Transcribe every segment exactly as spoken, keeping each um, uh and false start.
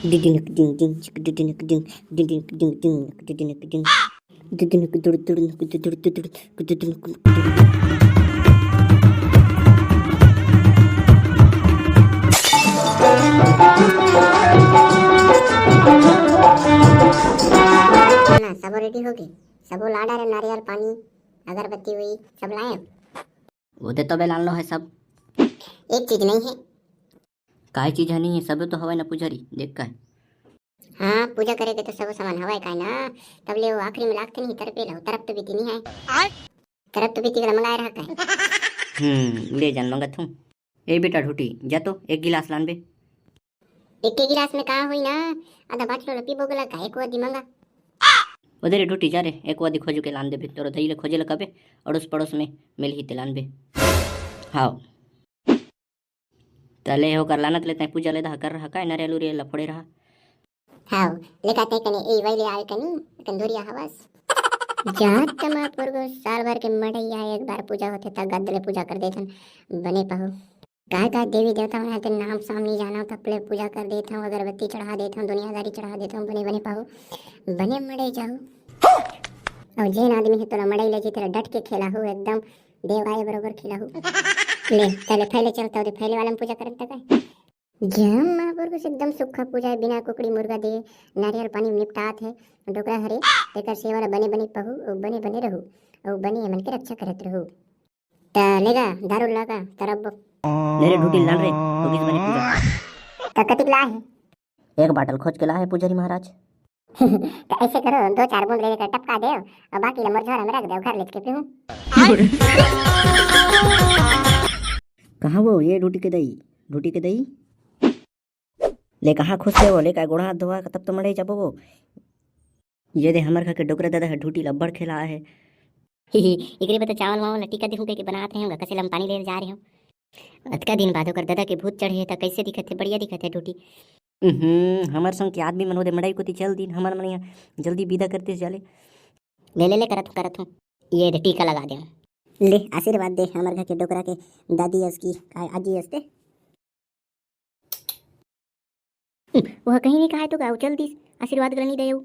डिडिनक डिंग डिंग, चिक डिडिनक डिंग, डिडिनक डिंग डिंग, डिडिनक डिंग। डिडिनक दुड़ दुड़, दुड़ दुड़, दुड़ दुड़। ना, सब रेडी हो गए, सबो ला डारे, नारियल पानी, अगरबत्ती हुई, सब लाए। वो दे तो बे लान लो है सब। एक चीज नहीं है। काय चीज है नहीं है? सब तो हवय ना पुजारी, देख काय। हाँ, पूजा करे के तो सब सामान हवय काय ना, तब ले वो आखिरी में लागते नहीं तरपे लो, तरप तो बीती नहीं है। आय? तरप तो बीती वाला मंगाए रहा काय। हम्म, ले जान मंगत हूँ। ए बेटा ढूटी, जा तो एक गिलास लान बे। एक के गिलास में का हुई ना, आधा बाटलो ल पीबो गला का, एक वादी मंगा। ओ दे रे ढूटी, जा रे, एक वादी खोजू के लान देबे, तोरो दई ले खोजे ल कबे, अड़ोस पड़ोस में मिलही ते लान बे। हाव। तले हो कर लानत ले तैं पूजा ले दहा कर रहा काय, नरियल उरियल ल फोड़े रहा। हाव, लेका ते कने ए वैले आवे कनी, कंदूरिया हवस। जात त माँ पुरगो साल भर के मड़ैया एक बार पूजा होथे त गद्द ले पूजा कर देथन, बने पहू। काय काय देवी देवता मन के नाम साम नहीं जानव, तब ले पूजा कर देथव, अगरबत्ती चढ़ा देथव, दुनियादारी चढ़ा देथव, बने बने पहू, बने मड़े जाहू। और जेन आदमी है तोला मड़ई ले जी, तेला डट के खेलाहू, एकदम देवाए बरोबर खेलाहू। ले, तले फैले चलता दे, फैले वाला में पूजा करत तक है। जम महापुरुष एकदम सुक्खा पूजा है, बिना कुकड़ी मुर्गा दे, नारियल पानी में निपटात है। डोकरा हरे, तेकर सेवा ला बने बने पहू, अउ बने बने रहू, अउ बने मन के रक्षा करत रहू। त लेगा, दारू लागा, तरब। ले रे ढूटी लान रे, होगिस बने पूजा। त कतिक ला है? एक बाटल खोज के ला है पुजारी महाराज। त ऐसे करो, दो चार बूंद लेकर टपका दे, और बाकी ला मोर झोरा में रख दे, घर लेके पीहूं। कहाँ वो ये ढूटी के दई, ढूटी के दई? ले कहाँ खुश हे वो, ले का गोड़ हाथ धोवा, तब तो मड़े जाबो वो। ये दे हमर घर के डोकरा दादा है, ढूटी ला अब्बड़ खेला है। एकरे बर तो चावल वावल ला टीका देहूं कहिके बनात रहे हूं, कसे लम पानी ले जा रहे हूं। अतका दिन बाद ओकर दादा के भूत चढ़े हे, त कैसे दिखत हे? बढ़िया दिखत हे ढूटी। हम्म, हमर संग के आदमी मन ओदे मड़ई कोती चल दिन, हमर मन यहाँ जल्दी विदा करते जाले। ले, ले, ले, करत हूँ, करत हूँ। ये दे, टीका लगा दे। ले, आशीर्वाद दे हमर घर के डोकरा के दादी अस की, का आजी अस ते। हम्म, वो कहीं नहीं कहा है तो का, वो चल दिस, आशीर्वाद गला नहीं दे वो।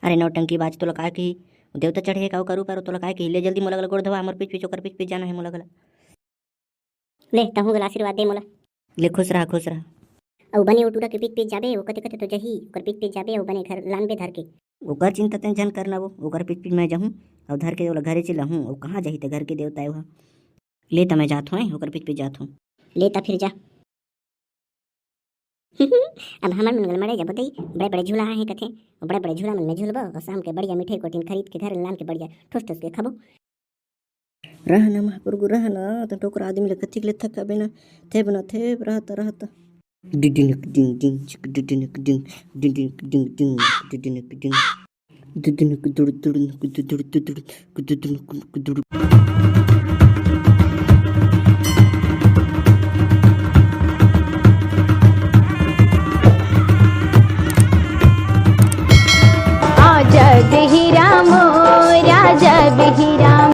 अरे नौटंकी बाज, तोला काय कही? देवता चढ़े हे का ओकर ऊपर, तोला काय कही? ले जल्दी मोला गला गोड़ धोवा, हमर पीछ पीछ ओकर पीछ पीछ जाना है मोला गला। ले, तहूँ गला आशीर्वाद दे मोला। ले, खुश रहा, खुश रहा। अउ बने ओ टूरा के पीठ पीठ जाबे, वो कते कते तो जही, ओकर पीठ पीठ जाबे, अउ बने घर लानबे धर के। ओकर चिंता तें झन करना वो, ओकर पीठ पीठ मैं जाहूँ, अउ धर के ओला घरे चिल्लाहूँ, अउ कहाँ जाही ते घर के देवता है वहाँ। ले त मैं जात हूँ, ओकर पीठ पीठ जात हूँ। ले त फिर जा। अब हमर मन गलमड़े जबो दई, बड़े बड़े झूला हे कथे, बड़े बड़े झूला मन में झूलबो, अउ शाम के बढ़िया मिठाई कोटिन खरीद के घर लान के बढ़िया ठोस ठोस के खाबो। रह न महाप्रभु, रह न, त डोकरा आदमी ल कतिक ले थकाबे न, थेब न थेब, रह त, रह त। डिडिनक डिंग डिंग, चिक डिडिनक डिंग, डिडिनक डिंग डिंग, डिडिनक डिंग। दुदुनुक दुड़ दुड़ नुक दुदुड़ दुदुड़, दुदुनुक नुक दुड़।